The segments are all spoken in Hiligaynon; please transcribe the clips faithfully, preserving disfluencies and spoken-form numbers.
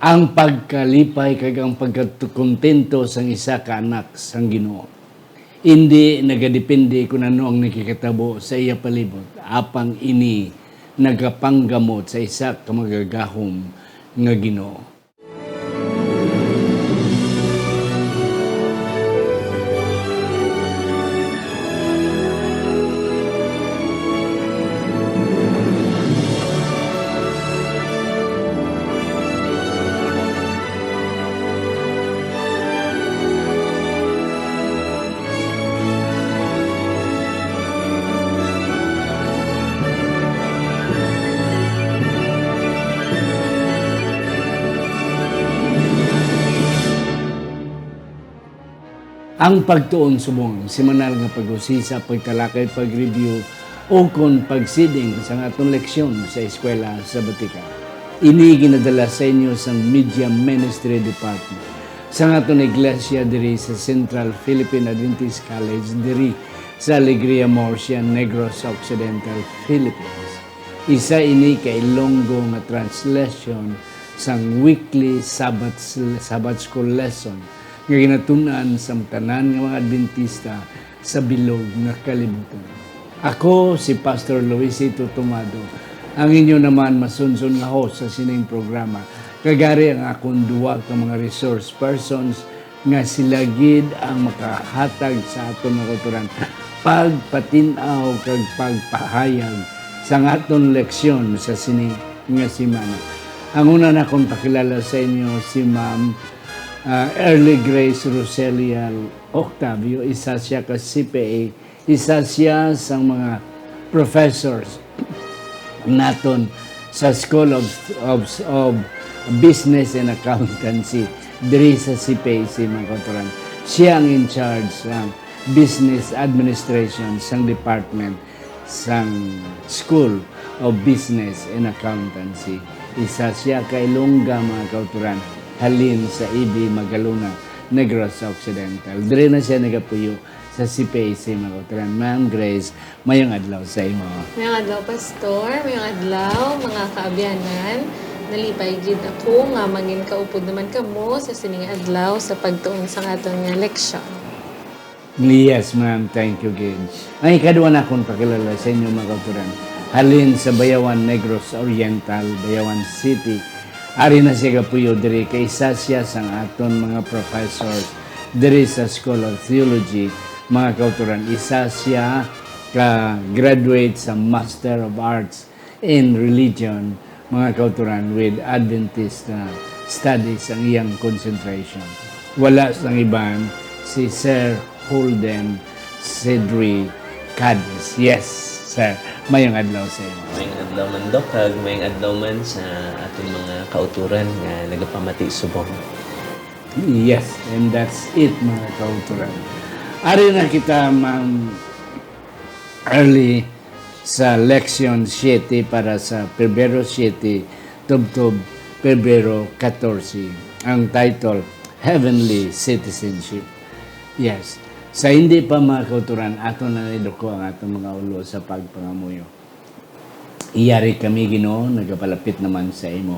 Ang pagkalipay kag ang pagkakontento sang isa ka anak sang Ginoo indi nagadepende kon ano ang nakikatabo sa iya palibot, apang ini nagapanggamot sa isa ka magagahom nga Ginoo. Ang pagtuon subong semanal nga pag-usisa, pagtalakay, pag-review, o kon pagsiding sa aton leksyon sa eskwela sa Batika. Ini ginadala sa inyo sang Media Ministry Department sang aton iglesia diri sa Central Philippine Adventist College diri sa Alegria, Murcia, Negros Occidental, Philippines. Isa ini ka Ilonggo nga translation sang weekly Sabbath, Sabbath School lesson nga ginatun-an sang tanan nga mga Adventista sa bilog nga kalibutan. Ako si Pastor Luisito Tomado, ang inyo naman masunson nga host sa sining programa, kag ari ang akon duwa ka mga resource persons nga sila gid ang makahatag sa aton mga kauturan pagpatin-aw kag pagpahayag sa aton leksyon sa sini nga semana. Ang una nakon pakilala sa inyo si Ma'am, ah, Early Grace Roselia Octavio, isa siya ka C P A, isa siya sang mga professors naton sa School of, of, of Business and Accountancy diri sa C P A C, mga kauturan. Siya ang in charge sa business administration sang department sang School of Business and Accountancy. Isa siya ka Ilongga, mga kauturan, halin sa E B Magalona, Negros Occidental. Diri na siya nagapuyo sa C P A C, mga kauturan. Ma'am Grace, mayong adlaw sa imo. Mayong adlaw, Pastor. Mayong adlaw, mga kaabyanan. Nalipay gid ako nga mangin kaupod naman kamo sa sining adlaw sa pagtuon sang aton nga leksyon. Yes, ma'am. Thank you gid. Ang ikadua nakon pakilala sa inyo, mga kauturan, halin sa Bayawan, Negros Oriental, Bayawan City. Ari na siya gapuyo diri kay isa siya sang aton mga professors diri sa School of Theology, mga kauturan. Isa siya ka graduate sa Master of Arts in Religion, mga kauturan, with Adventist, uh, Studies ang iyang concentration. Wala sang iban, si Sir Holden Cedric Cadiz. Yes, sir. Mayong adlaw sa imo. Mayong adlaw man, Doc, kag mayong adlaw man sa aton mga kauturan nga nagapamati subong. Yes, and that's it, mga kauturan. Ari na kita, Ma'am Early, sa Leksyon siyete para sa Pebrero siyete tubtob Pebrero katorse. Ang title, Heavenly Citizenship. Yes. Sa hindi pa, mga kauturan, aton na iduko ang aton mga ulo sa pagpangamuyo. Iyari kami, Ginoo, nagapalapit naman sa imo.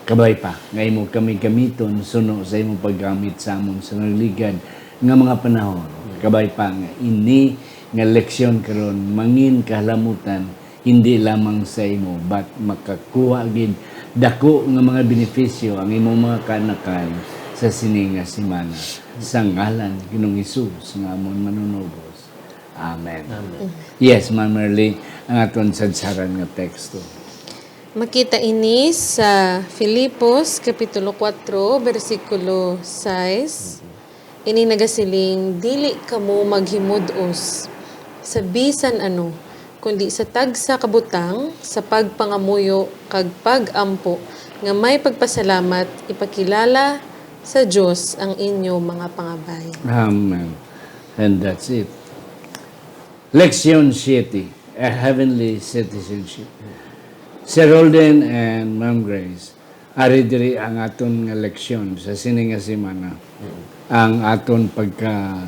Kabay pa nga imo kami gamiton suno sa imo paggamit sa amon sa nagligad nga mga panahon. Kabay pa nga ini nga leksyon karon mangin kahalamutan, hindi lamang sa imo, but makakuha gid dako nga mga benepisyo ang imong mga kaanakan sa sini nga semana. Sa ngalan ni Ginoong Hesus nga amon Manunubos. Amen. Amen. Yes, Ma'am Merly, ang aton sadsaran nga teksto. Makita ini sa Filipos, Kapitulo kuwatro, bersikulo sais. Ini nagasiling, "Dili kamo maghimud-os sa bisan ano, kundi sa tagsa ka butang, sa pagpangamuyo kag pag-ampo nga may pagpasalamat, ipakilala sa Dios ang inyo mga pangabay." Amen. And that's it. Leksyon siyete, a heavenly citizenship. Sir Holden and Ma'am Grace, ari diri ang aton nga leksyon sa sini nga semana. Mm. Ang aton pagka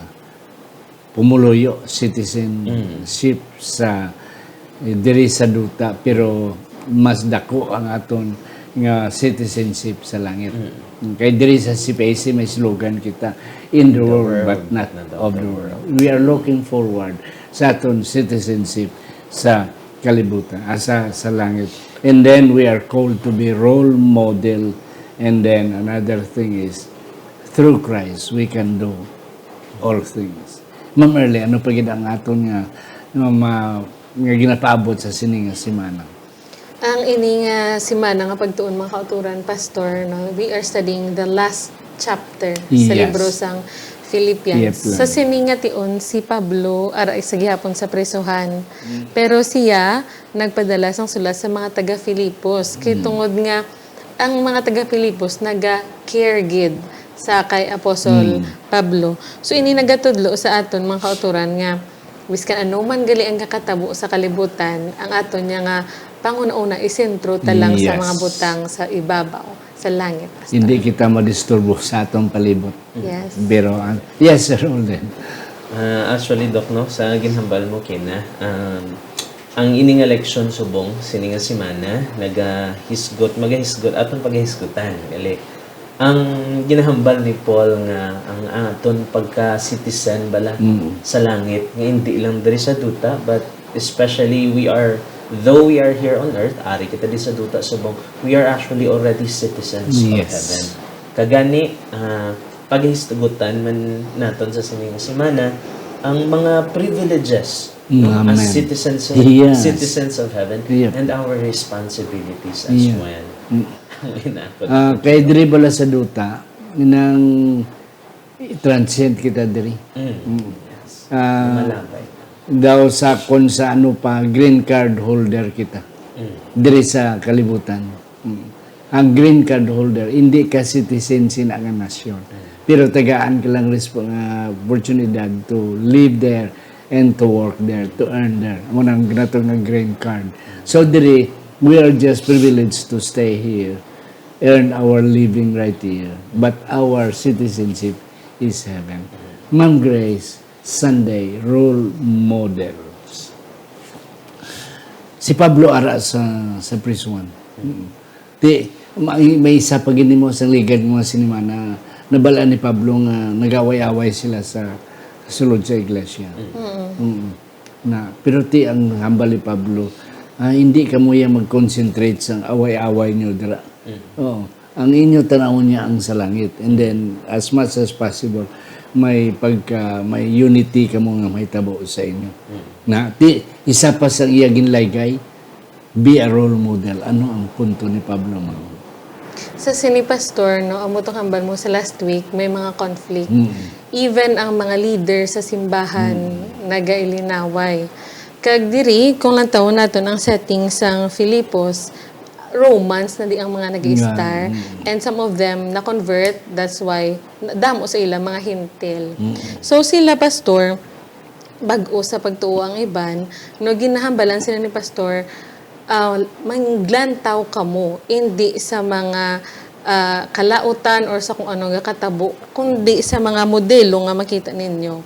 pumuluyo, citizenship Mm. sa, eh, diri sa duta, pero mas dako ang aton nga citizenship sa langit. Mm. Kay diri sa C P I C may slogan kita, "In the world, but not of the world." We are looking forward sa aton citizenship sa kalibutan, ah, sa, sa langit. And then we are called to be role model. And then another thing is, through Christ, we can do all things. Ma'am Early, ano pa gid ang aton nga, nga, ma-, nga ginapaabot sa sini nga semana? Ang ini nga semana nga pagtuon, mga kauturan, Pastor, no, we are studying the last chapter sa Yes. libro sang Philippians. Philippians. Sa sini nga tion, si Pablo ara sa gihapon sa prisohan. Mm. Pero siya nagpadala sang sulat sa mga taga Filipos. Kay Mm. tungod nga ang mga taga Filipos naga-care gid sa kay Apostol Mm. Pablo. So, ini nagatudlo sa aton, mga kauturan, nga biskan ano man gali ang kakatabo sa kalibutan, ang aton niya nga panghunahuna isentro ta lang sa Yes. mga butang sa ibabaw, sa langit, Pastor. Hindi kita madisturbo sa atong palibot. Yes. Pero, ah, yes, Sir Alden. Ah, actually, Doc, no, sa ginhambal mo kina, um, ang ini nga leksyon subong sini nga semana nagahisgot, magahisgot aton pagahisgutan, gali. Ang ginahambal ni Paul nga ang aton pagka-citizen bala Mm. sa langit, nga hindi lang diri sa duta, but especially we are, though we are here on earth, ari kita di sa duta subong, we are actually already citizens of Yes. heaven. Kagani, ah, pagahisgutan man naton sa sini nga semana ang mga privileges, no, Mm, as amen. citizens of, Yes. citizens of heaven Yep. and our responsibilities as Yeah. well. Mm. Ang inakot Ah, ko. Kay diri bala sa duta, nang transient kita diri. Mm. Mm. Yes. Ah, Malabay. Daw sa kung sa ano pa, green card holder kita. Mm. Diri sa kalibutan. Mm. Ang green card holder, hindi ka citizen sina nga nasyon. Mm. Pero tagaan ka lang respo-, nga oportunidad to live there and to work there, to earn there. Amo nang ginatawag nga green card. So diri, we are just privileged to stay here, earn our living right here, but our citizenship is heaven. Ma'am Grace, Sunday role models. Si Pablo ara sa, sa prison. Mm. Ti, may, may isa pa gid nimo sa ligad nga semana, nabal-an ni Pablo nga nag-away-away sila sa sulod sa iglesia. Mm. Mm. Na, pero ti ang hambal ni Pablo, ah, hindi kamo ya mag-concentrate sa away-away nyo dira. Mm. Oo. Ang inyo tanawon niya ang sa langit. And then, as much as possible, may pagka, may unity kamo nga mahitabo sa inyo. Mm. Na, ti, isa pa sa iya ginlaygay, be a role model. Ano ang punto ni Pablo, ma'am? Sa sini, Pastor, no, amo tong hambal mo sa last week, may mga conflict. Mm. Even ang mga leader sa simbahan, Mm. nagailinaway. Kag diri, kung lantawon naton ang setting sang Filipos, Romans na di ang mga nag-i-star. Nga, mm. And some of them na-convert, that's why na-, damo sa ila mga Hentil. Mm. So sila, Pastor, bag-o sa pagtuo ang iban, no, ginahambalan sila ni Pastor, ah, manglantaw kamo, indi sa mga, ah, kalautan or sa kung ano nga katabo, kundi sa mga modelo nga makita ninyo.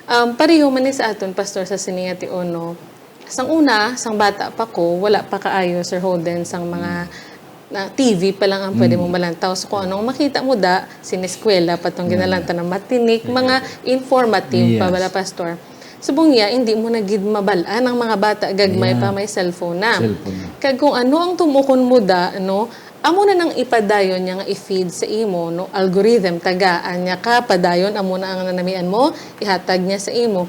Um, pareho man ni sa aton, Pastor, sa sini nga tion, no? Sang una, sang bata pa ko, wala pa kaayo, Sir Holden, sang mga, Mm. na T V pa lang ang pwede Mm. mo malantaw. So, kung anong makita mo da, sineskwela pa tong Yeah. ginalantaw na matinik, Mm. mga informative pa Yes. bala, Pastor. Subong niya, hindi mo na gid mabal-an ang mga bata, gagmay Yeah. pa may cellphone na. Cellphone na. Kag kung ano ang tumukon mo da, no, amo na nang ipadayon niya nga i-feed sa imo, no, algorithm, tagaan niya ka, padayon, amo na ang nanamian mo, ihatag niya sa imo.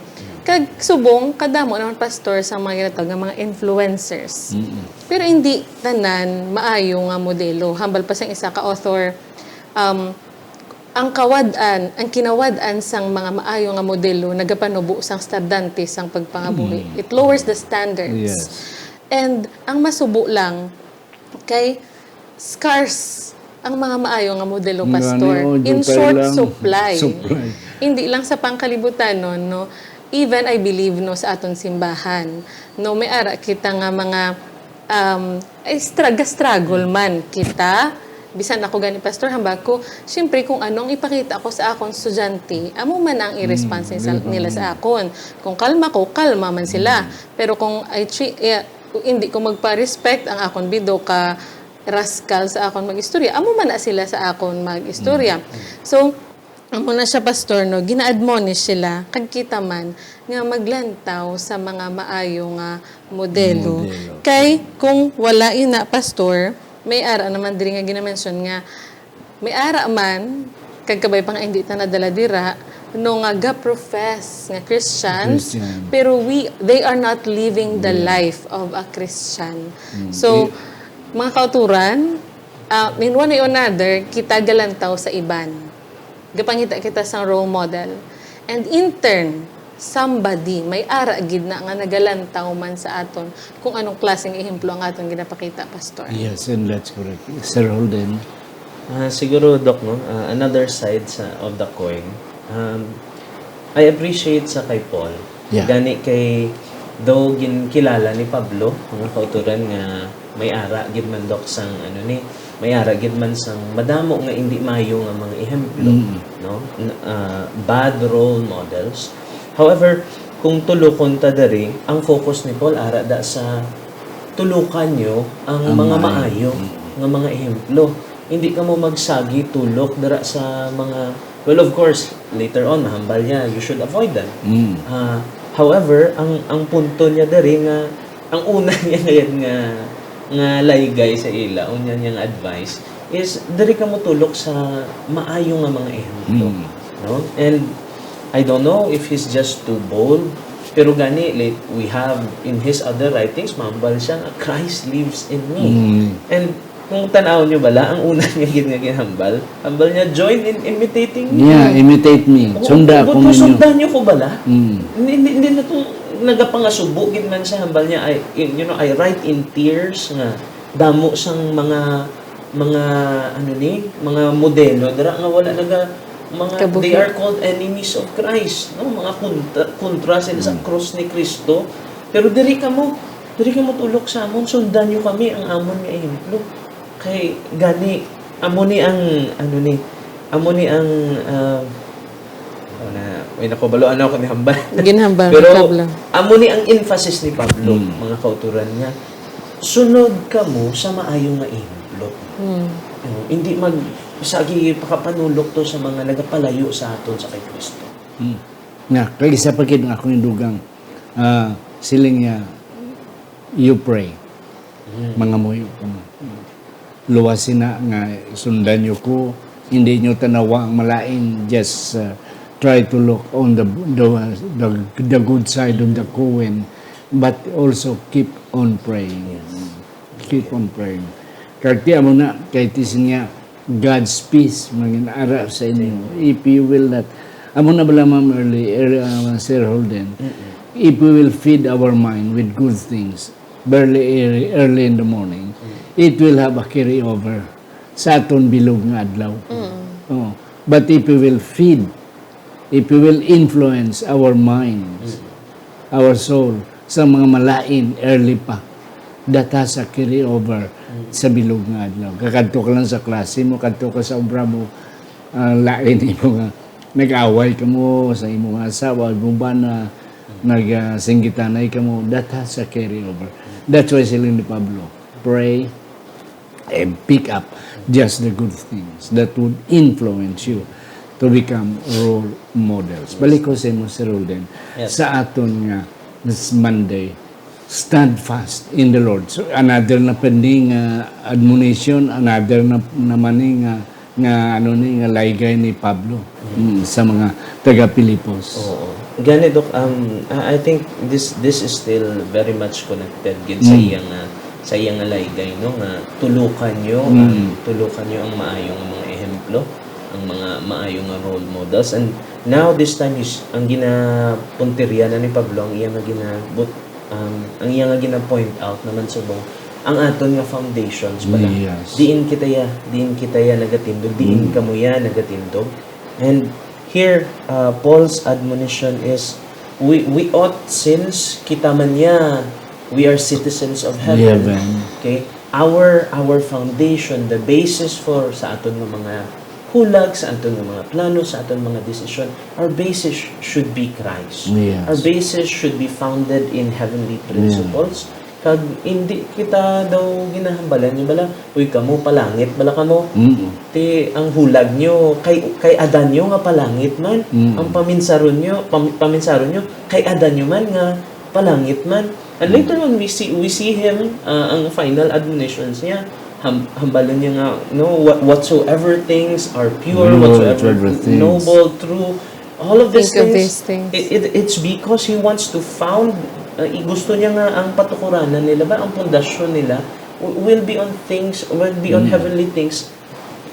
Kag subong, kadamo naman, Pastor, sa mga ginatawag nga mga influencers. Mm-mm. Pero hindi tanan maayo nga modelo. Hambal pa sang isa ka author, um, ang kawad-an, ang kinawad-an sang mga maayo nga modelo nagapanubo sang estandarte sang pagpangabuhi. Mm. It lowers the standards. Yes. And ang masubo lang, kay scarce ang mga maayo nga modelo, Nga Pastor. ni, oh, In dugay short lang. supply. Supply. Hindi lang sa pangkalibutanon, no? Even, I believe, no, sa aton simbahan, no, may ara kita nga mga, um, ay, stra-, ga-struggle man kita. Bisan ako gani, Pastor, hambal ko, siyempre, kung ano ang ipakita ko sa akong estudyante, amo man ang i-response Mm, nila sa, mm. nila sa akon. Kung kalma ko, kalma man sila. Mm. Pero kung I treat, eh, hindi ko magpa-respect ang akon bido ka raskal sa akon mag-istorya. Amo man na sila sa akon mag-istorya. Mm. So, amo na siya, Pastor, no, gina-admonish sila, kag kita man, nga maglantaw sa mga maayo nga modelo. Modelo. Kay, kung wala ina, Pastor, may ara naman diri nga ginamention nga, may ara man, kag kabay pa nga hindi ta nadala dira, no, nga ga-profess nga Christians, Christian. Pero we, they are not living the Yeah. life of a Christian. Mm. So, Eh, mga kauturan, ah, in one way or another, kita galantaw sa iban. Gapangita kita sang role model. And in turn, somebody, may ara gid na nga nagalantaw man sa aton kung anong klaseng ehemplo ang aton ginapakita, Pastor. Yes, and that's correct. Sir Holden? Ah, siguro, Doc, no? Ah, another side sa, of the coin, um, I appreciate sa kay Paul. Yeah. Gani kay, though ginkilala ni Pablo, mga kauturan, nga may ara gid man, Doc, sang, ano ni, may ara gid man sang madamo nga indi maayo nga mga ehemplo, Mm. no? N-, ah, bad role models. However, kung tulukon ta diri, ang focus ni Paul ara da sa tulukan nyo ang Ang mga maayo. maayo Mm. nga mga ehemplo. Hindi kamo magsagi tulok dira sa mga, well, of course, later on, mahambal niya, you should avoid them. Mm. Ah, however, ang, ang punto niya diri nga, ang una niya ngayon nga, nga laygay sa ila, unya niya nga advice, is diri kamo tulok sa maayo nga mga ehemplo. Mm. No? And I don't know if he's just too bold, pero gani, like, we have in his other writings, mahambal siya nga, "Christ lives in me." Mm. And kung tan-awon nyo bala, ang una niya gid nga ginhambal, hambal niya, "Join in imitating me." Yeah, imitate me. Kung, Sunda kung ako ninyo. Sundan nyo ko bala. Mm. Hindi, hindi, hindi na itong nagapangasubo gid man siya, hambal niya, "I, you know, I write in tears nga damo sang mga, mga, ano ni, mga modelo dira nga wala naga, mga, Kabuhi. they are called enemies of Christ, no? Mga kontra, kontra sila sa Mm. krus ni Kristo. Pero diri kamo, diri kamo tulok sa amon, sundan nyo kami ang amon nga ehemplo." Kay gani, amo ni ang, ano ni, amo ni ang, ah, ano na, uy, nakabalo, ano ako ni hambal. Ginhambal ni Pero Pablo. Amo ni ang emphasis ni Pablo, Mm. mga kauturan niya. Sunod kamo sa maayo nga ehemplo. Mm. Oh, hindi mag, sagi pakapanulok to sa mga nagapalayo sa aton sa kay Kristo. Mm. Nga, kay isa pa gid ang akong hindugang, ah, siling niya, "You pray." Mm. Mangamuyo kamo. Luwas sina nga sundan nyo ko, hindi nyo tanawa ang malain. Just, uh, try to look on the, the, the, the good side of the coin, but also keep on praying. Yes. Keep on praying. Kag ti amo na, kay ti siya, "God's peace, mangin-ara sa inyo." If you will not, amo na bala, Ma'am Early, er, uh, Sir Holden, Mm-mm. if we will feed our mind with good things, very early, early in the morning, Mm. it will have a carry over sa aton bilog nga adlaw. Mm. Oh. But if we will feed, if we will influence our minds, Mm. our soul, sa mga malain early pa, that has a carry over Mm. sa bilog nga adlaw. Kakadto ka lang sa klase mo, kadto ka sa obra mo, ah, lain imo nga nag-away ka mo sa imo nga asawa, imo bana, Mm. nag, ah, singgitanay ka mo, that has a carry over. That's why siling ni Pablo, pray and pick up just the good things that would influence you to become role models. Yes. Balik ko sa imo, Sir Holden, Yes. sa aton nga this Monday, stand fast in the Lord. So, another na pa ni nga admonition, another na, naman ni nga, nga, ano ni, nga laygay ni Pablo, Mm. mm, sa mga taga Filipos. Oo. Gani, Doc, um, I, I think this, this is still very much connected gid sa Mm. iyang, ah, sa iyang laygay, no, nga tulukan nyo ang, Mm. tulukan nyo ang maayo nga mga ehemplo, ang mga maayo nga role models. And now, this time is, ang ginapuntirya na ni Pablo, ang iya nga ginabut-, um, ang iya nga gina-point out naman subong, ang aton nga foundations pala. Yes. Diin kita ya, diin kita ya nagatindog, diin Mm. kamo ya nagatindog. And here, uh, Paul's admonition is, we, we ought, since kita man ya, we are citizens of heaven. Heaven. Okay? Our, our foundation, the basis for sa aton nga mga hulag, sa aton nga mga plano, sa aton mga desisyon, our basis sh-, should be Christ. Yes. Our basis should be founded in heavenly Yeah. principles. Kag hindi kita daw ginahambalan niya bala, "Uy, kamo, palangit bala kamo." Mm. Ti ang hulag nyo, kay, kay Adan nyo nga palangit man. Mm. Ang paminsaron nyo, pam, paminsaron nyo, kay Adan nyo man nga palangit man. And later on, we see, we see him, uh, ang final admonitions niya, ham, hambalan niya nga, no, what, whatsoever things are pure, Pure, whatsoever whatsoever things. Noble, true, all of these Think of things, these things. It, it, it's because he wants to found, uh, i- gusto niya nga ang patukuranan nila ba, ang pundasyon nila, w- will be on things, will be on Mm. heavenly things.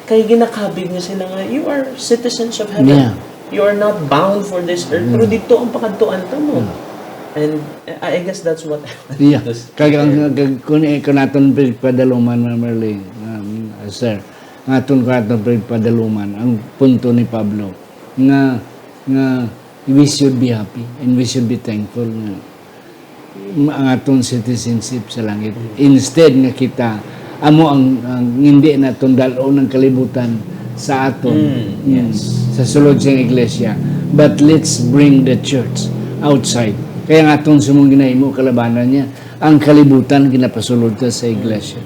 Kay ginakabig nga sila nga, "You are citizens of heaven. Yeah. You are not bound for this earth." Pero Mm. dito ang pakadtuan ta mo. Mm. And I I guess that's what Yeah. Just- Kag ang kag- kun eh, kun aton padaluman, Ma'am Merly, um, sir, ang aton kun aton padaluman ang punto ni Pablo nga nga we should be happy and we should be thankful nga ma- ang aton citizenship sa langit. Instead nga kita amo ang, ang hindi naton dal-on ang kalibutan sa aton Mm, mm, yes. sa sulod sa iglesia, but let's bring the church outside. Kaya nga aton sumong ginahimo kalabanan niya, ang kalibutan ginapasulod ta sa iglesia.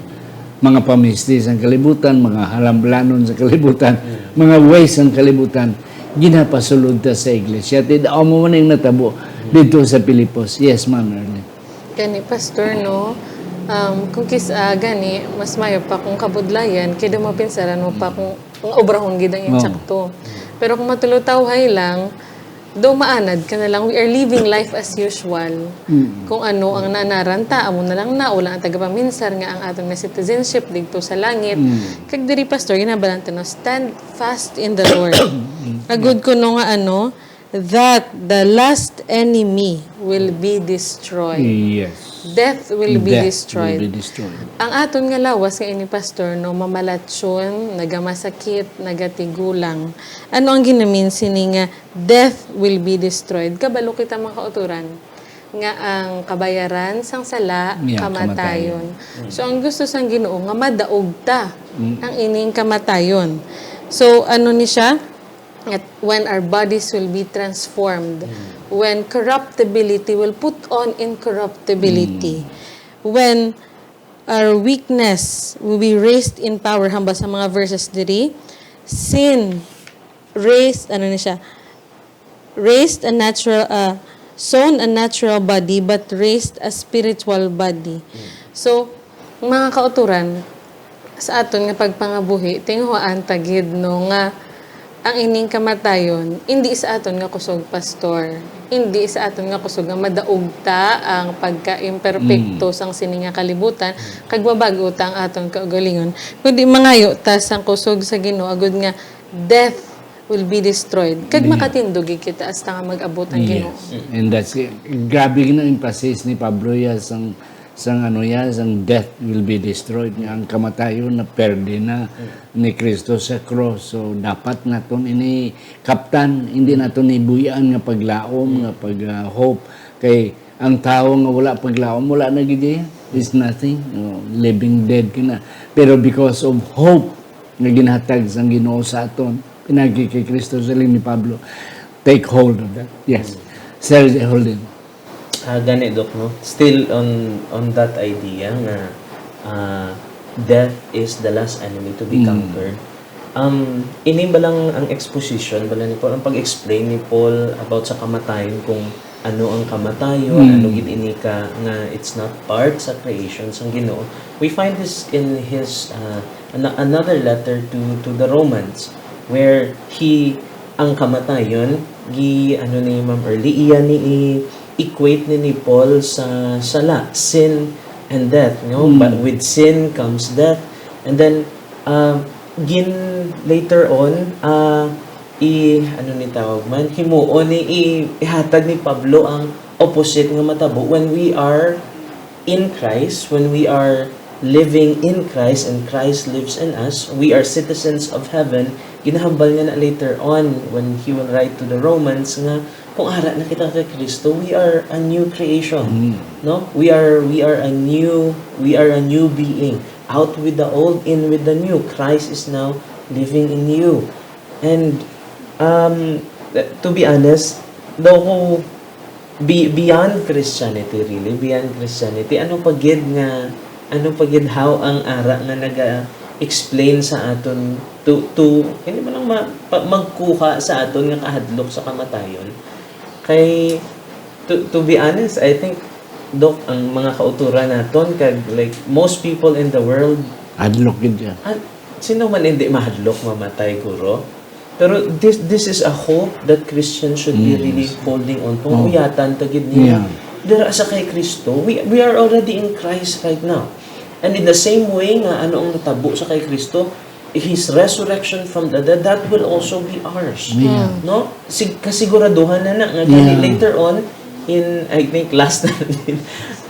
Mga pamisti sang kalibutan, mga halambalanon sa kalibutan, mga ways sang kalibutan, ginapasulod ta sa iglesia. Ti amo man ang natabo dito sa Filipos. Yes, Ma'am Ernie. Kani, Pastor, no? Um, kung kis-, ah, gani, mas mayo pa kung kabudlayan, kay daw mapinsaran mo pa kung ang obrahon gid ang Oo. insakto. Pero kung matulutawhay lang, do maanad ka na lang, we are living life as usual. Mm. Kung ano ang nanaran ta, amo na lang na, wala ang tagapaminsar nga ang aton nga citizenship dito sa langit. Mm. Kag diri, Pastor, ginabalan ta, no, stand fast in the Lord. Agud ko, no, nga ano, that the last enemy will be destroyed. Yes. Death will be Death destroyed. will be destroyed. Ang aton nga lawas nga ini, Pastor, no, mamalatyon, nagamasakit, nagatigulang. Ano ang ginamin sini nga death will be destroyed? Kabalo kita, mga kauturan, nga ang kabayaran sang sala, Yeah, kamatayon. kamatayon. So ang gusto sang Ginoo nga madaog ta Mm. ang ining kamatayon. So ano ni siya? At when our bodies will be transformed, when corruptibility will put on incorruptibility, when our weakness will be raised in power, hambal sa mga verses diri, sin raised, ano ni siya? Raised a natural, uh, sown a natural body, but raised a spiritual body. So, mga kauturan, sa aton nga pagpangabuhi, tinguhaan ta gid, no, nga ang ining kamatayon, hindi sa aton nga kusog, Pastor. Hindi sa aton nga kusog nga madaog ta ang pagka-imperpekto Mm. sang sini nga kalibutan, kag mabag-o ta ang aton kaugalingon, kundi mangayo ta sang kusog sa Ginoo, agud nga death will be destroyed. Kag Yeah. makatindog gid kita hasta nga mag-abot ang Ginoo. Yes. And that's it. Grabe gid ang emphasis ni Pablo ya sang sang ano ya, sang death will be destroyed. Nga ang kamatayon na perde na ni Kristo sa cross. So dapat naton ini kaptan, hindi naton ibuy-an nga paglaom, nga pag ah, hope. Kay ang tawo nga wala paglaom, wala na gid iya. Is nothing. No, living dead ka na. Pero because of hope nga ginhatag sang Ginoo sa aton, pinagi kay Kristo, siling ni Pablo, take hold of that. Yes. Sir Holden. Ah, gani, Doc, no? Still on on that idea nga ah, death is the last enemy to be Mm. conquered. Um, ini ba lang ang exposition, bala ni Paul, ang pag-explain ni Paul about sa kamatayon, kung ano ang kamatayon, Mm. ano gid ini ka nga it's not part sa creation sang Ginoo. We find this in his ah, an- another letter to to the Romans, where he ang kamatayon, gi ano ni Ma'am Early, iya ni i-equate ni ni Paul sa sala, sin and death, no? Mm. But with sin comes death. And then uh, gin later on, uh, i ano ni tawag man, himuon ni i, ihatag ni Pablo ang opposite nga matabo when we are in Christ, when we are living in Christ and Christ lives in us, we are citizens of heaven. Ginahambal niya na later on when he will write to the Romans nga kung ara na kita kay Kristo, we are a new creation. Mm. No? We are we are a new we are a new being. Out with the old, in with the new. Christ is now living in you. And um, to be honest, daw ko be-, beyond Christianity, really, beyond Christianity, ano pa gid nga, ano pa gid, how ang ara nga naga-explain sa aton to, to, hindi man lang ma-, pa-, magkuha sa aton nga kahadlok sa kamatayon? Kay, to, to be honest, I think, Doc, ang mga kauturan naton, kag, like, most people in the world, Hadlok gid siya. Ah, sino man hindi mahadlok mamatay, guro? Pero this, this is a hope that Christians should be Yes. really holding on to. Oh. Uyatan ta gid niya. Yeah. Dira sa kay Kristo, we, we are already in Christ right now. And in the same way nga ano ang natabo sa kay Kristo, his resurrection from the dead, that will also be ours. Yeah. No? Sig-, kasiguraduhan na na nga gani Yeah. later on, in, I think, last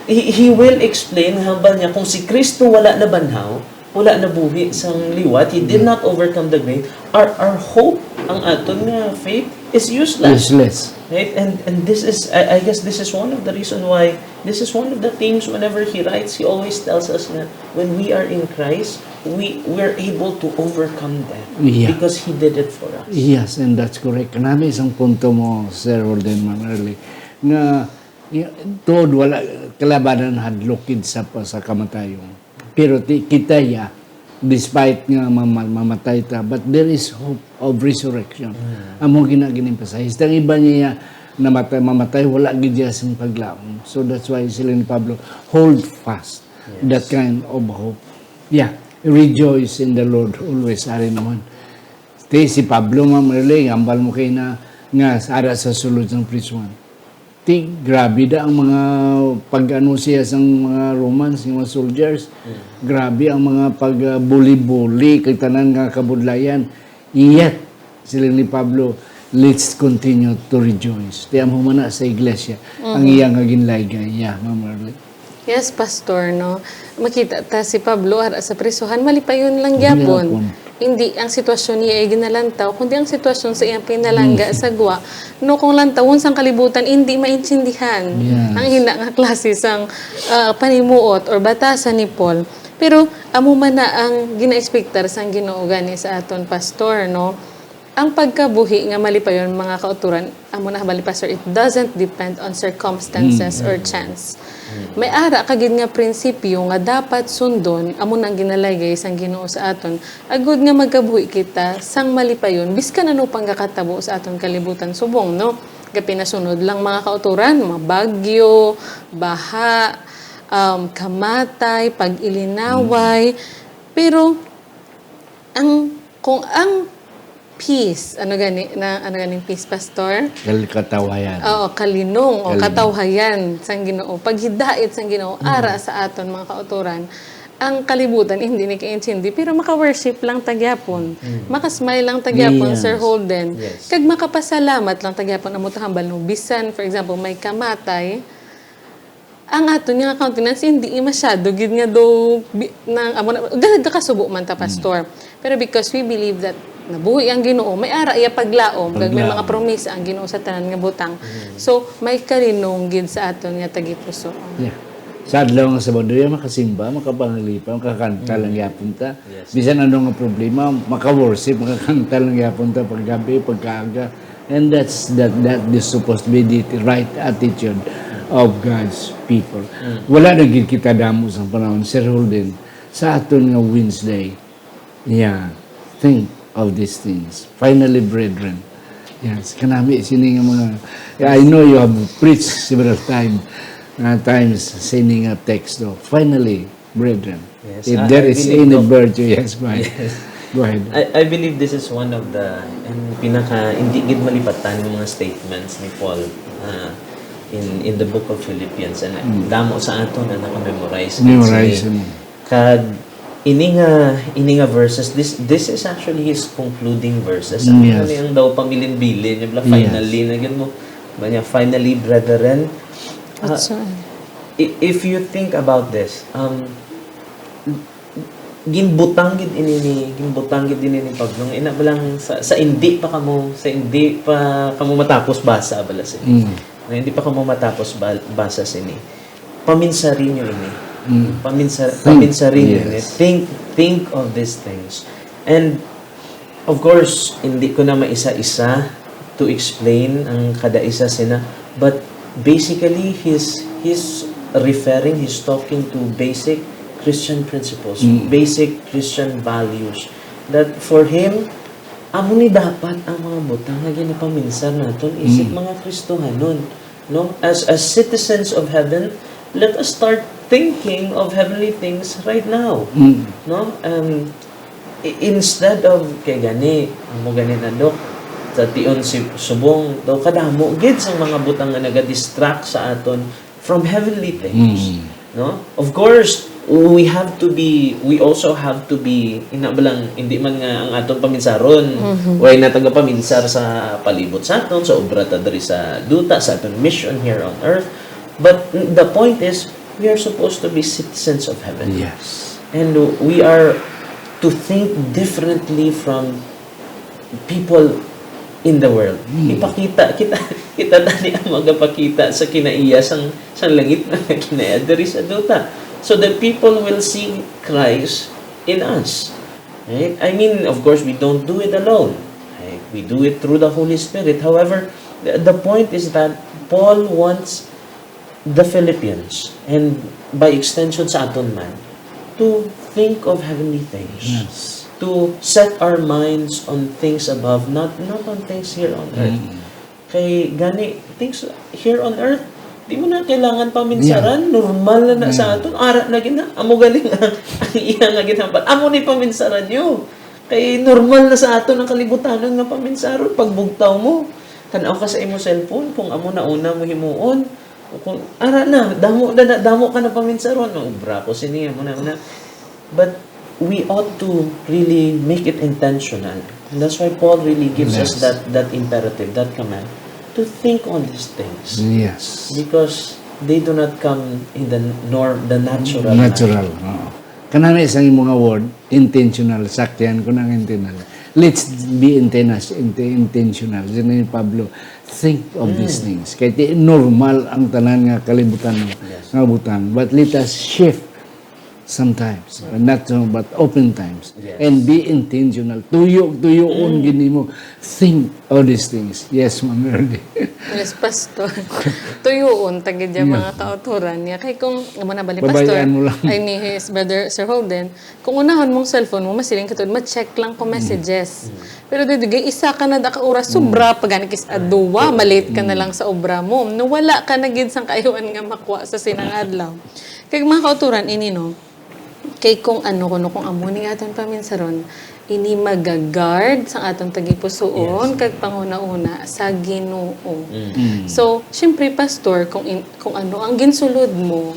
he, he will explain, hambal niya, kung si Kristo wala nabanhaw, wala nabuhi sang liwat, he did Yeah. not overcome the grave, our, our hope, ang aton nga faith, is useless. Useless. Right? And, and this is, I, I guess this is one of the reason why, this is one of the themes whenever he writes, he always tells us na when we are in Christ, we, we're able to overcome that Yeah. because he did it for us. Yes, and that's correct. Kanami isang punto mo, Sir Holden, Ma'am Early, nga, y-, tuod wala kalabanan hadlok gid sa, sa kamatayon. Pero ti-, kita ya, despite nga mama-, mamatay ta, but there is hope of resurrection. Mm. Amo gina-, gin-emphasize. Ang iba niya namatay, mamatay, wala gid siya sing paglaom. So that's why sila ni Pablo, "Hold fast Yes. that kind of hope." Yeah, "Rejoice in the Lord always," ari naman. Ti si Pablo, Ma'am Early, hambal mo kay na nga ara sa sulod sang prisuhan. Ti, grabe da ang mga pag-ano siya sang mga Romans, yung mga soldiers. Mm. Grabe ang mga pag, ah, bully-bully, kay tanan nga kabudlayan. Yet, siling ni Pablo, "Let's continue to rejoice." Ti amo man na sa iglesia, ang Mm. iya nga ginlaygay. Yeah, Ma'am Early. Yes, Pastor, no? Makita ta si Pablo ara sa prisuhan, malipayon lang Malipayon gyapon. gyapon. Hindi ang sitwasyon niya ay ginalantaw, kundi ang sitwasyon sa iyang pinalangga Mm. sa gwa. No, kung lantawon sang kalibutan, hindi maintindihan Yes. ang hina nga klase sang, ah, panimuot or batasan ni Paul. Pero amo man na ang ginaekspektar sang Ginoo gani sa aton, Pastor, no? Ang pagkabuhi nga malipayon, mga kauturan, amo na hambal ni Pastor, it doesn't depend on circumstances Mm. or chance. Mm. May ara ka gid nga prinsipyo nga dapat sundon, amo nang ginalaygay sang Ginoo sa aton, agud nga magkabuhi kita sang malipayon, biskan ano pang gakatabo sa aton kalibutan subong, no? Gapinasunod lang, mga kauturan, mga bagyo, baha, um, kamatay, pag-ilinaway. Mm. Pero, ang, kung ang peace, ano gani, na, ano ganing peace, Pastor? Kal-, katawhayan. Oo, kalinong, o Kalinong. katawhayan sang Ginoo, paghidait sang Ginoo, Mm. ara sa aton mga kauturan, ang kalibutan, hindi ni kaintindi, pero maka-worship lang ta gyapon. Mm. Maka-smile lang ta gyapon, Yes. Sir Holden. Yes. Kag makapasalamat lang ta gyapon, amo ta hambal, no? Bisan, for example, may kamatay, ang aton nga countenance, hindi masyado gid nga do, bi-, nang, amo na, ga-, gakasubo man ta, Mm. Pastor. Pero because we believe that nabuhi ang Ginoo, may ara iya paglaom, kag may Paglaom. mga promesa ang Ginoo sa tanan nga butang. Mm. So, may kalinong gid sa aton nga tagipusoon. Yeah. Sa adlaw nga Sabado, ya, makasimba, makapanglipa, makakanta lang Mm. gyapon ta. Yes. Bisan ano nga problema, maka-worship, makakanta lang gyapon ta paggabi, pagkaaga. And that's, that, that is supposed to be the right attitude of God's people. Mm. Wala na gid kita damo sa panahon, Sir Holden, sa aton nga Wednesday. Yeah. Think of these things. Finally, brethren. Yes, kanami sini nga mga, I know you have preached several time, uh, times sini nga text, no? Finally, brethren. Yes, If I, there I is believe, any Doc, virtue, yes, go ahead. Yes. Go ahead. I, I believe this is one of the, ang pinaka, hindi gid malipatan nga mga statements ni Paul, ah, in, in the book of Philippians. And Mm. damo sa aton na naka-memorize gid Memorize sini. mo. Kag ini nga, ini nga verses, this, this is actually his concluding verses. Mm, Ang, yes. ano yung daw pamilin-bilin, yung bala, Yes. finally, na gid mo. Ba niya, "Finally, brethren," ah, That's right. i-, if you think about this, um, ginbutang gid ini ni, ginbutang gid ini ni Pablo. Nga ina ba lang sa, sa hindi pa kamo, sa hindi pa kamo matapos basa, bala sini. Mm. Nga hindi pa kamo matapos ba-, basa sini. Paminsari niyo ini. Mm. Paminsa-, Think. paminsari niyo ini. Yes. Think, think of these things. And, of course, hindi ko na maisa-isa to explain ang kada isa sina, but Basically, he's, he's referring, he's talking to basic Christian principles, Mm. basic Christian values. That for him, amo ni dapat ang mga butang nga ginapaminsar naton isip Mm. mga Kristohanon, no? As, as citizens of heaven, let us start thinking of heavenly things right now, Mm. no? Um, i-, instead of, kay gani, amo gani na, Dok, sa tion si subong, daw kadamo gid sang mga butang nga naga-distract sa aton from heavenly things, Mm. no? Of course, we have to be, we also have to be, ina ba lang, hindi man nga ang aton paminsaron, Mhm. way na tagapaminsar sa palibot sa aton, sa obra ta diri sa duta, sa aton mission here on earth. But the point is, we are supposed to be citizens of heaven. Yes. And we are to think differently from people in the world. Hmm. Ipakita, kita, kita tani ang magapakita sa kinaiya sang, sang langit nga kinaiya diri sa duta. So that people will see Christ in us. Right? I mean, of course, we don't do it alone. Right? We do it through the Holy Spirit. However, the, the point is that Paul wants the Philippians, and by extension sa aton man, to think of heavenly things. Yes. To set our minds on things above, not, not on things here on earth. Mm. Kay gani, things here on earth, di mo na kailangan paminsaran, Yeah. normal na, na sa Mm. aton. Ara na gina, amo galing ang, ang iya nga ginhambal. Amo ni paminsaran nyo. Kay normal na sa aton ang kalibutanon nga paminsaron. Pagbugtaw mo, tan-aw ka sa imo cellphone kung amo na una mo himuon. O kung, ara na, damo na, na, damo ka na paminsaron. Ang obra ko sini, amo na, amo na. But we ought to really make it intentional. And that's why Paul really gives us Yes. that, that imperative, that command, to think on these things. Yes. Because they do not come in the norm, the natural Natural, manner. oo. Kanami isang imo nga word, intentional, sakyan ko nang intentional. Let's be intenas-, inte-, intentional. Sino ni Pablo? Think of these Mm. things. Kay ti-, normal ang tanan nga kalibutan Yes. nga butang. But let us shift sometimes. Not so, but oftentimes. Yes. And be intentional. Tuyo, tuyoon Mm. gid nimo. Think all these things. Yes, Ma'am Merly. Yes, Pastor. Tuyoon, ta gid yung Yeah. mga kauturan niya. Kay kung, amo na bali, Pastor, Babayaan mo lang. ay ni his brother, Sir Holden, kung unahon mong cellphone mo, masiling ka tuod, ma-check lang kung Mm. messages. Mm. Pero dito, gay, isa ka na da ka oras, Mm. sobra pa gani kis-, ah, duwa, Mm. malit ka na Mm. lang sa obra mo. No, wala ka na gid sang kaayuhan nga makuha sa sinang adlaw. Kay mga kauturan, ini, no? Kay kung ano, kuno kung amo ni aton paminsaron, ini magaguard sa aton tagipusoon Yes. kag panghunahuna sa Ginoo. Mm. Mm. So, syempre, Pastor, kung in-, kung ano ang ginsulod mo,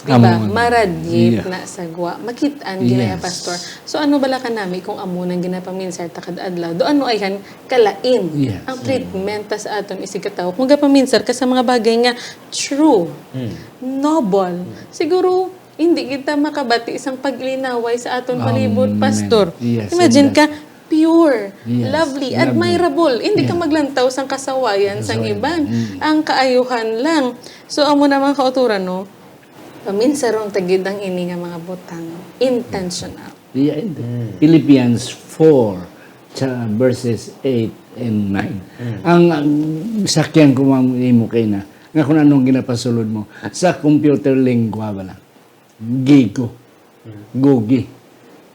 di Amo ba, man. Maradlip Yeah. na sa gwa. Makit-an ginaya, Yes. Pastor. So, ano bala kanami kung amo nang ginapaminsar ta kada adlaw? Do ano ayhan kalain Yes. ang Mm. treatment ta sa aton isigkatawo? Kung gapaminsar ka sa mga bagay nga true, Mm. noble, Mm. siguro hindi kita makabati sang paglinaway sa aton palibot, Amen. Pastor. Yes, Imagine and ka, pure, Yes, lovely, lovely. admirable. Hindi ka Yeah. maglantaw sang kasawayan sang Kasawayan. iban. Mm. Ang kaayuhan lang. So, amo na mga kauturan, no? Paminsaron ta gid ang ini nga mga butang. Intentional. Yeah, in Mm. Philippians four, cha-, verses eight and nine. Mm. Ang, ang sakyan ko, ma'am, imo kay na, nga kung anong ginapasulod mo, sa computer lingwa ba lang? Gigo. Mm. Gugi.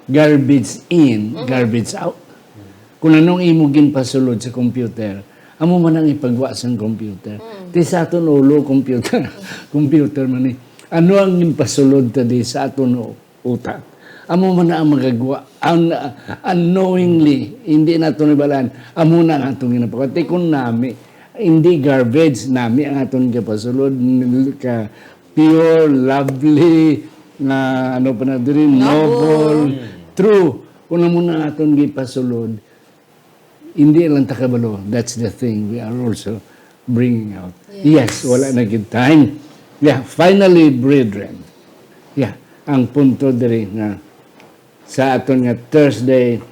Garbage in, Mm. garbage out. Mm. Kung anong imo ginpasulod sa computer, amo man ang ipagwa sang computer. Mm. Ti sa aton ulo, computer. Computer man ni. Ano ang ginpasulod ta di sa aton u-, utak? Amo man na ang magagwa. Un-, unknowingly, hindi nato nabalaan. Amo na ang atong ginapagawa. Ti kung nami, hindi garbage, nami ang aton gapasulod, ka pure, lovely, nga ano pa na diri, Noble. noble, Mm. true. Kung amo na ang aton gipasulod, hindi lang ta kabalo. That's the thing we are also bringing out. Yes. Yes, wala na gid time. Yeah, finally, brethren. Yeah, ang punto diri nga sa aton nga Thursday,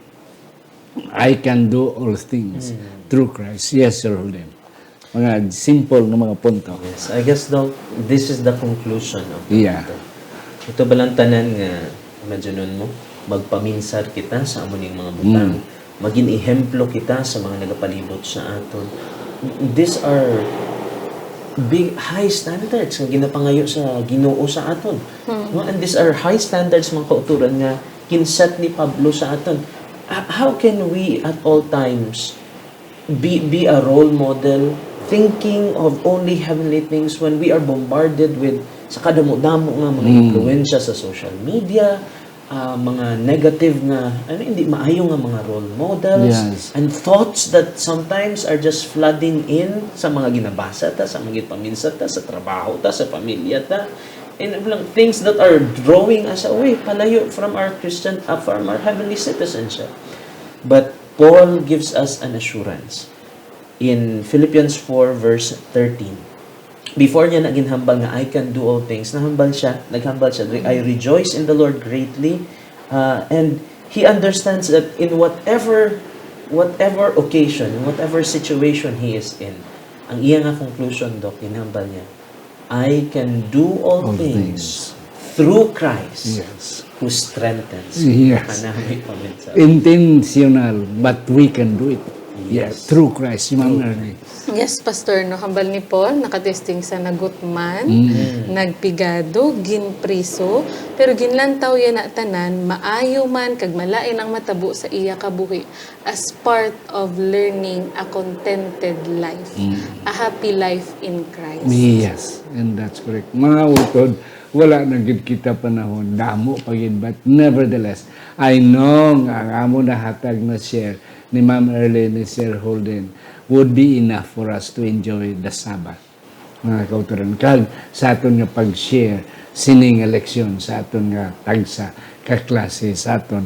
I can do all things Mm. through Christ. Yes, Sir Holden. Mga simple nga mga punto. Yes, I guess, Doc, this is the conclusion of the Yeah. matter. Ito ba lang tanan nga, imagine mo, magpaminsar kita sa amo ning mga butang. Mm. Maging ehemplo kita sa mga nagapalibot sa aton. These are big, high standards nga ginapangayo sa Ginoo sa aton. No? And these are high standards, mga kauturan, nga ginset ni Pablo sa aton. Ah, how can we at all times be, be a role model, thinking of only heavenly things when we are bombarded with sa kadamo-damo nga mga impluwensya sa social media, ah, mga negative nga, ano, hindi maayo nga mga role models, Yes. and thoughts that sometimes are just flooding in sa mga ginabasa ta, sa mga ginpaminsa ta, sa trabaho ta, sa pamilya ta, and lang, things that are drawing us away, palayo from our Christian, ah, from our heavenly citizenship. But Paul gives us an assurance in Philippians four verse thirteen. Before niya na ginhambal nga, "I can do all things," nahambal siya, naghambal siya, "I rejoice in the Lord greatly." Uh, and he understands that in whatever, whatever occasion, in whatever situation he is in, ang iya nga conclusion, Doc, ginhambal niya, "I can do all All things things. through Christ Yes. who strengthens." Yes. Anami paminsan. Intentional, but we can do it. Yes. Yes, through Christ, si Ma'am Through Ernie. Yes, Pastor, no, hambal ni Paul, nakatesting sa nagutman, Mm. nagpigado, ginpriso, pero ginlantaw niya na tanan, maayo man kag malain ang matabo sa iya kabuhi as part of learning a contented life, Mm. a happy life in Christ. Yes, and that's correct. Mga utod, wala na gid kita panahon, damo pa gid, but nevertheless, I know nga ang amo na hatag na share ni Ma'am Erlene, ni Sir Holden, would be enough for us to enjoy the Sabbath, mga kauturan. Kag sa aton nga pag-share sini nga leksyon sa aton nga tagsa ka klase sa aton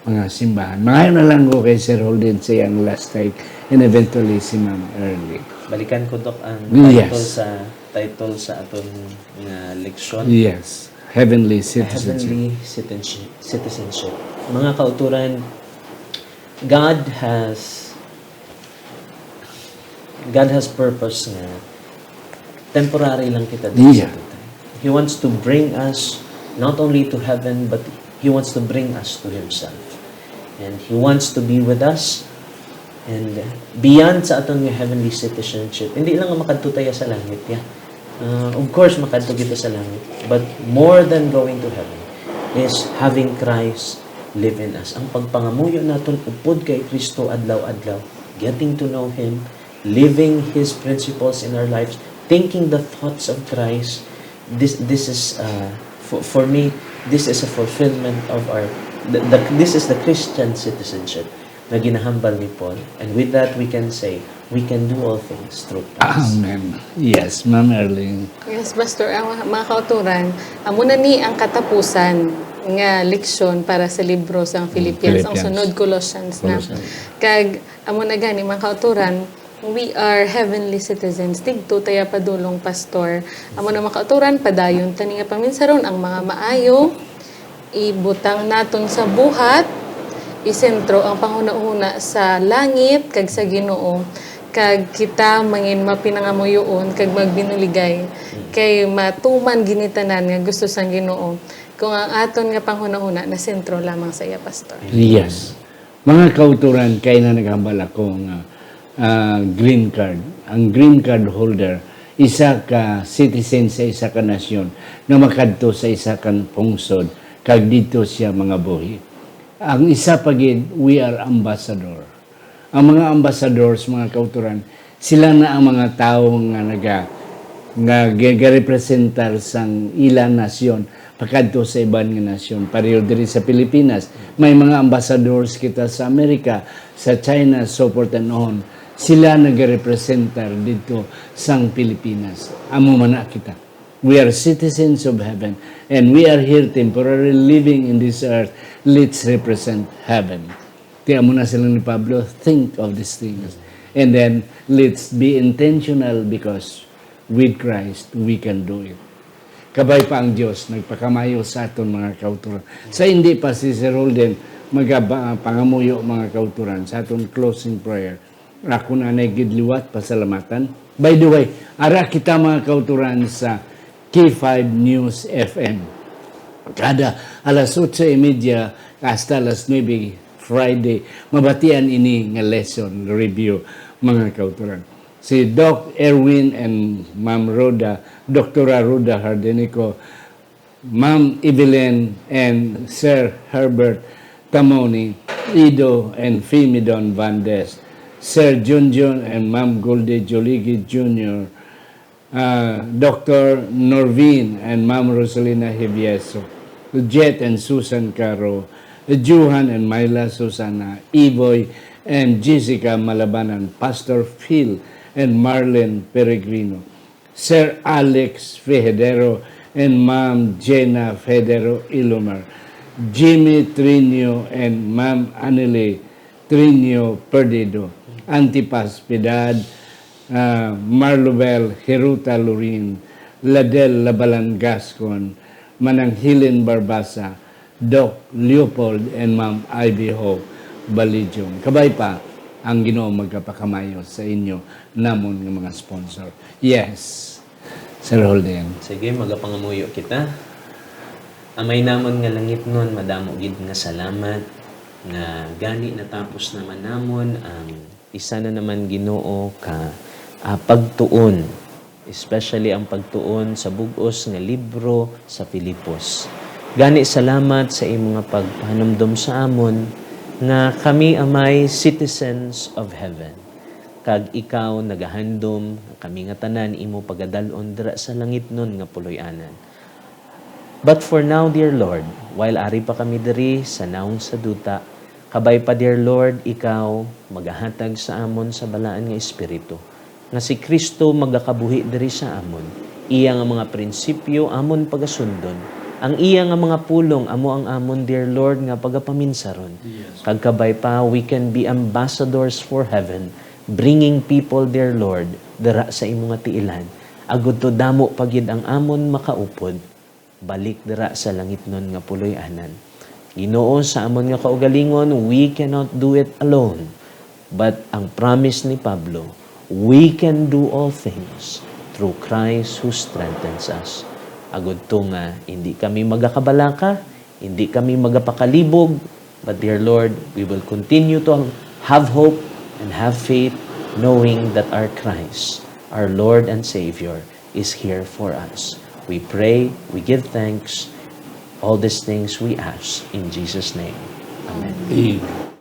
mga simbahan. Mangayo na lang ko kay Sir Holden sa iyang last take, and eventually si Ma'am Erlene. Balikan ko, Doc, ang Yes. title sa, title sa aton nga leksyon. Yes. Heavenly citizenship. Heavenly citizenship. Citizenship. Mga kauturan, God has, God has purpose nga temporary lang kita dito Yeah. sa tutay. He wants to bring us not only to heaven, but He wants to bring us to Himself. And He wants to be with us. And beyond sa aton nga heavenly citizenship, hindi lang nga makadto tayo sa langit, ya. Uh, of course, makadto kita sa langit. But more than going to heaven is having Christ live in us. Ang pagpangamuyo naton upod kay Kristo adlaw-adlaw, getting to know Him, living His principles in our lives, thinking the thoughts of Christ, this, this is, uh, for, for me, this is a fulfillment of our, the, the, this is the Christian citizenship na ginahambal ni Paul. And with that, we can say, we can do all things through Christ. Amen. Yes, Ma'am Erling. Yes, Pastor, ang mga, mga kauturan, amo na ni ang katapusan nga leksyon para sa libro sang Philippians. Ang Philippians. Sunod, Colossians na. Colossians. Kag amo na gani, mga kauturan, we are heavenly citizens. Didto taya padulong, Pastor. Amo na, mga kauturan, padayon tani nga paminsaron ang mga maayo. Ibutang naton sa buhat, isentro ang panghunahuna sa langit kag sa Ginoo, kag kita mangin mapinangamuyoon kag magbinuligay, kay matuman gini tanan nga gusto sang Ginoo, kung ang aton nga panghunahuna nasentro lamang sa iya, Pastor. Yes. Mga kauturan, kay na nagambal ako nga, ah, green card. Ang green card holder, isa ka citizen sa isa ka nasyon nga makadto sa isa ka pungsod kag didto siya mangabuhi. Ang isa pa gid, we are ambassador. Ang mga ambassadors, mga kauturan, sila na ang mga tawo nga naga-, nga ga-, garepresentar sang ila nasyon pakadto sa iban nga nasyon. Pareho diri sa Pilipinas, may mga ambassadors kita sa Amerika, sa China, so forth and on. Sila nagarepresentar didto sang Pilipinas. Amo man na kita. We are citizens of heaven, and we are here temporarily living in this earth. Let's represent heaven. Kaya amo na sila ni Pablo, think of these things. And then, let's be intentional because with Christ, we can do it. Kabay pa ang Dios, nagpakamayo sa aton mga kauturan. Sa hindi pa si Sir Holden, magaba-, pangamuyo mga kauturan, sa aton closing prayer. Ako na anay gid liwat, pasalamatan. By the way, ara kita mga kauturan sa K five News F M. Kada alas otso y media hasta alas nuebe Friday, mabatian ini nga lesson review, mga kauturan. si Doc Erwin and Ma'am Rhoda, Doktora Rhoda Hardenico, Ma'am Evelyn and Sir Herbert Tamoni, Ido and Fimidon Vandes, Sir Junjun and Ma'am Goldie Joligi Junior, ah, Doctor Norvin and Ma'am Rosalina Hevieso, Jet and Susan Caro, Johan and Myla Susana, Ivoy and Jessica Malabanan, Pastor Phil and Marlene Peregrino, Sir Alex Fejadero and Ma'am Jenna Fejadero Ilomar, Jimmy Trinio and Ma'am Anile Trinio Perdido, Antipas Piedad, ah, Marlobel Hiruta Lorin, Ladel Labalan Gascon, Manang Helen Barbasa, Doc Leopold and Ma'am Ivy Ho Balidyong. Kabay pa, ang Ginoo magapakamayo sa inyo, namon nga mga sponsor. Yes, Sir Holden. Sige, magapangamuyo kita. Amay namon nga langitnon, madamo gid nga salamat nga gani natapos naman namon ang isa na naman, Ginoo, ka, ah, pagtuon, especially ang pagtuon sa bug-os nga libro sa Filipos. Gani, salamat sa imo nga pagpahanumdom sa amon nga kami, Amay, citizens of heaven, kag ikaw nagahandom nga kami nga tanan imo pagadal-on dira sa langitnon nga puloy-anan. But for now, dear Lord, while ari pa kami diri sa nawong sa duta, kabay pa, dear Lord, ikaw magahatag sa amon sa balaan nga Espiritu, nga si Cristo magakabuhi diri sa amon. Iya nga mga prinsipyo amon pagasundon, ang iya nga mga pulong amo ang amon, dear Lord, nga pagapaminsaron. Yes. Kag kabay pa, we can be ambassadors for heaven, bringing people, dear Lord, dira sa imo nga tiilan, agud to damo pa gid ang amon makaupod balik dira sa langitnon nga puloy-anan. Ginoo, sa amon nga kaugalingon, we cannot do it alone. But ang promise ni Pablo, "We can do all things through Christ who strengthens us." Agud to nga hindi kami magakabalaka, hindi kami magapakalibog, but, dear Lord, we will continue to have hope and have faith, knowing that our Christ, our Lord and Savior, is here for us. We pray, we give thanks. All these things we ask in Jesus' name. Amen. Amen.